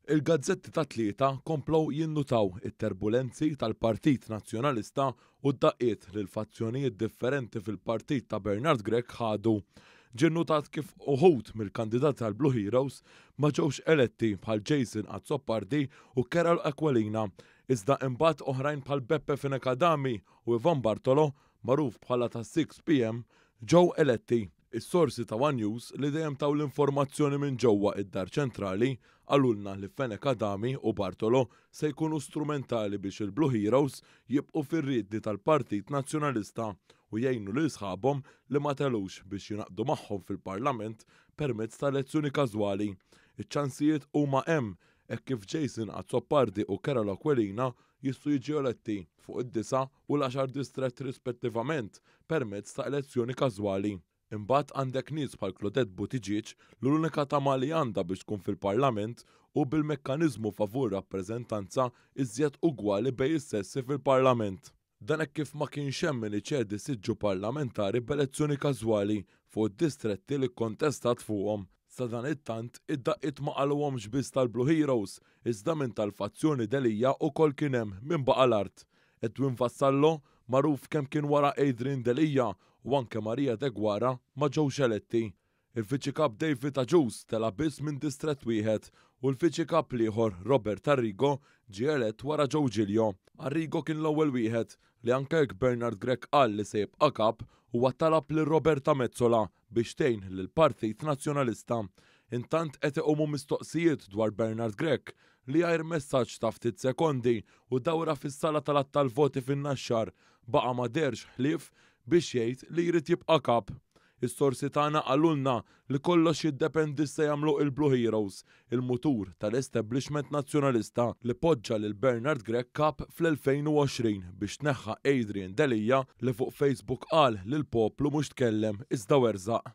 Il-gazzetti tat-Tlieta komplew jinnutaw it-terbulenzi tal-Partit Nazzjonalista u d-daqqiet li l-fazzjonijiet differenti fil-partit ta' Bernard Grech ħadu. Ġie nnutat kif uħud mill-kandidati tal-Blue Heroes ma ġewx eletti bħal Jason Azzopardi u Carol Aquilina, iżda imbagħad oħrajn bħal Beppe Fenech Adami u Ivan Bartolo, magħruf bħala tas-6 PM, ġew eletti. Is-sorsi ta' one News li dejjem taw l-informazzjoni minn ġewwa id-Dar Ċentrali qalulna li Fenech Adami u Bartolo se jkunu strumentali biex il-Blue Heroes jibqgħu fir-riedni tal-Partit Nazzjonalista u jgħinu lil sħabhom li ma telgħux biex jingħaqdu magħhom fil-Parlament permezz ta' elezzjoni każwali. Iċ-ċansijiet huma hemm hekk kif Jason Azzopardi u Carol Aquilina jistgħu jiġu eletti fuq id-disa' u l-għaxar distrett rispettivament permezz ta' elezzjoni każwali. Imbagħad għandek nies bħal Claudette Buttigieg li l-unika tama li għandha biex tkun fil-Parlament hu bil-mekkaniżmu favur rappreżentanza iżjed ugwali bejn is-sessi fil-Parlament. Dan hekk kif ma kienx hemm min iċedi siġġu parlamentari b'elezzjoni każwali fuq id-distretti li kkontestat fuqhom. Sadanittant, id-daqqiet ma qalgħuhomx biss tal-Blue Heroes, iżda minn tal-fazzjoni Delia ukoll kien hemm min baqa' l-art. Edwin Vassallo, magħruf kemm kien wara Adrian Delia, u anke Maria Deguara ma ġewx eletti. Il-Viċi Kap David Agius tela' biss minn distrett wieħed u l-Viċi Kap l-ieħor Robert Arrigo ġie elett wara Joe Giglio. Arrigo kien l-ewwel wieħed li anke jekk Bernard Grech qal li se jibqa' Kap, huwa talab lil Roberta Metsola biex tgħin lill-Partit Nazzjonalista. Intant qed iqumu mistoqsijiet dwar Bernard Grech li għajr messaġġ ta' ftit sekondi u dawra fis-sala tal-għadd tal-voti fin-Naxxar baqa' ma dehrx ħlief biex jgħid li jrid jibqa' Kap. Is-sorsi tagħna qalulna li kollox jiddependi x'se jagħmlu il-Blue Heroes, il-mutur tal-establishment Nazzjonalista li poġġa lil Bernard Grech Kap fl-2020 biex tneħħa Adrian Delia li fuq Facebook qal li l-poplu mhux tkellem iżda werżaq.